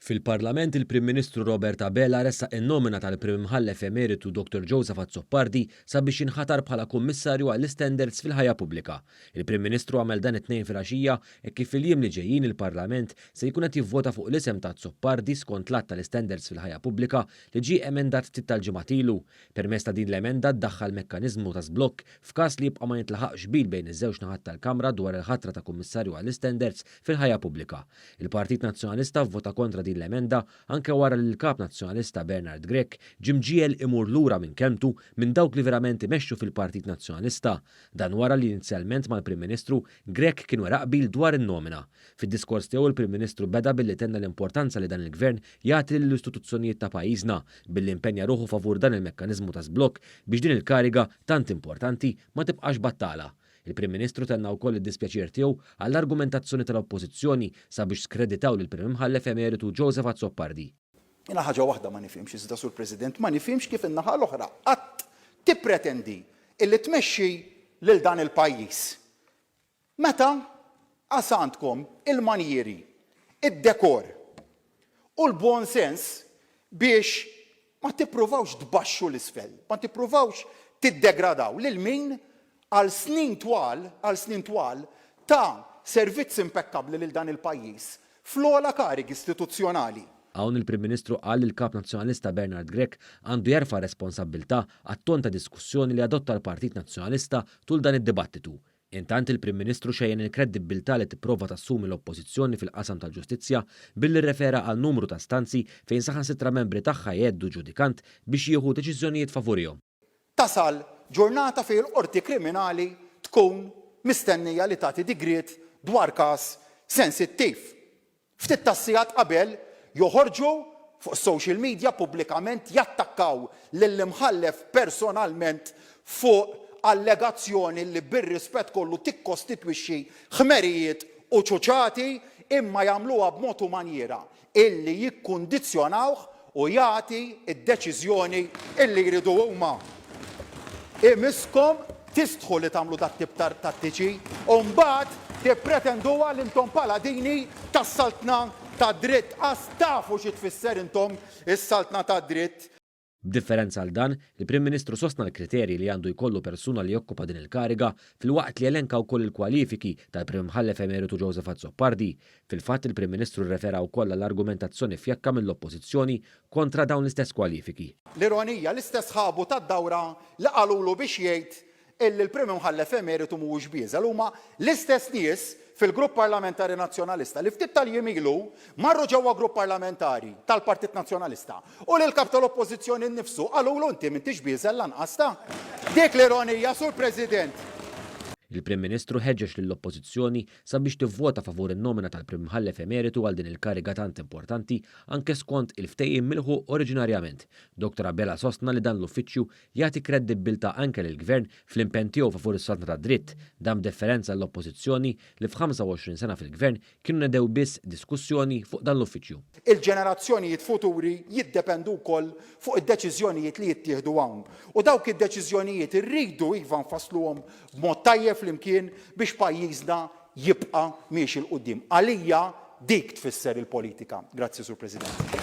Fil-Parlament il-Prim Ministru Robert Abela ressaq in-nomina tal-Prim Imħallef Emeritu Dottor Joseph Azzopardi sabiex jinħatar bħala Kummissarju għall-Istandards fil-Ħajja Pubblika. Il-Prim Ministru għamel dan it-Tnejn filgħaxija hekk kif fil-jiem li ġejjin il-Parlament se jkun qed jivvota fuq l-isem ta' Azzopardi skont l-Att tal-Istandards fil-Ħajja Pubblika li ġie emendat ftit tal-ġimgħat ilu. Permezz ta' din l-emenda ddaħħal mekkaniżmu ta' żblokk f'każ li jibqa' ma jintlaħaqx qbil bejn iż-żewġ naħat tal-Kamra dwar il-ħatra ta' Kummissarju għall-Istandards fil-ħajja pubblika. Il-Partit Nazzjonalista vvota kontra din l-emenda anke wara li l-Kap Nazzjonalista Bernard Grech ġie mġiegħel imur lura minn kelmtu minn dawk li verament imexxu fil-Partit Nazzjonalista. Dan wara li inizjalment mal-Prim Ministru, Grech kien wera qbil dwar in-nomina. Fid-diskors tiegħu l-Prim Ministru beda billi tenna l-importanza li dan il-Gvern jagħti lill-istituzzjonijiet ta' pajjiżna billi impenja ruħu favur dan il-mekkaniżmu ta' żblokk biex din il-kariga tant importanti ma tibqax battala. Il-Prim Ministru tenna wkoll id-dispjaċir tiegħu għall-argumentazzjoni tal-Oppożizzjoni sabiex skreditaw lill-Prim Imħallef Emeritu Joseph Azzopardi. Jiena ħaġa waħda ma nifhimx iżda, Sur President, ma nifhimx kif in-naħa l-oħra qatt tippretendi illi tmexxi lil dan il-pajjiż meta qas għandkom il-manjieri, id-dekor u l-buon sens biex ma tippruvawx tbaxxu 'l isfel, ma tippruvawx tiddegradaw lil min għal snin twal, għal snin twal, ta servizz impekkabbli lil dan il-pajjiż fl-ogħla karigi istituzzjonali. Hawn il-Prim Ministru qal li l-Kap Nazzjonalista Bernard Grech għandu jerfa' r-responsabbiltà għat-ton ta' diskussjoni li adotta l-Partit Nazzjonalista tul dan id-dibattitu. Intant il-Prim Ministru xejjen il-kreddibbiltà li tipprova tassumi l-Oppożizzjoni fil-qasam tal-ġustizzja billi rrefera għal numru ta' stanzi fejn saħansitra membri tagħha jgħeddu ġudikant biex jieħu deċiżjonijiet favurihom. Tasal ġurnata fejn il-Qorti Kriminali tkun mistennija li tagħti digriet dwar każ sensittiv. Ftit tas-sigħat qabel joħorġu fuq is-social media pubblikament jattakkaw lill-Imħallef personalment fuq allegazzjoni li bir-rispett kollu tikkostitwixxi ħmerijiet u ċuċati imma jagħmluha b'mod u manjiera illi jikkundizzjonawh u jagħti d-deċiżjoni illi jridu huma. Imisskom tistħu li tagħmlu dat-tip ta' tattiċi u mbagħad tippretenduha li intom paladini tas-saltna tad-dritt. Qas tafu xi tfisser intom is-saltna tad-dritt. B'differenza għal dan, il-Prim Ministru sostna l-kriterji li għandu jkollu persuna li jokkupa din il-kariga filwaqt li elenka wkoll il-kwalifiki tal-Prim Imħallef Emeritu Joseph Azzopardi. Fil-fatt, il-Prim Ministru rrefera wkoll għall-argumentazzjoni fjakka mill-Oppożizzjoni kontra dawn l-istess kwalifiki. L-ironija, l-istess sħabu tad-dawra li qalulu biex jgħid illi l-Prim Imħallef Emeritu mhuwiex bieżel huma l-istess nies fil-Grupp Parlamentari Nazzjonalista li ftit tal-jiem ilu marru ġewwa Grupp Parlamentari tal-Partit Nazzjonalista u lill-Kap tal-Oppożizzjoni nnifsu qalulu inti m'intix bieżel lanqas ta'. Dik l-ironija, Sur President! Il-Prim Ministru ħeġġeġ lill-Oppożizzjoni sabiex tivvota favur in-nomina tal-Prim Imħallef Emeritu għal din il-kariga tant importanti anke skont il-ftehim milħuq oriġinarjament. Dottor Abela sostna li dan l-uffiċċju jagħti kreddibbiltà anke lill-Gvern fl-impenn tiegħu favur is-saltna tad-dritt, dan b'differenza għall-Oppożizzjoni li f'25 sena fil-Gvern kienu nedew biss diskussjoni fuq dan l-uffiċċju. Il-ġenerazzjonijiet futuri jiddependu wkoll fuq id-deċiżjonijiet li jittieħdu hawn. U dawk id-deċiżjonijiet irridu iva nfassluhom b'mod tajjeb flimkien biex pajjiżna jibqa' miexi 'l quddiem. Għalija dik tfisser il-politika. Grazzi Sur President.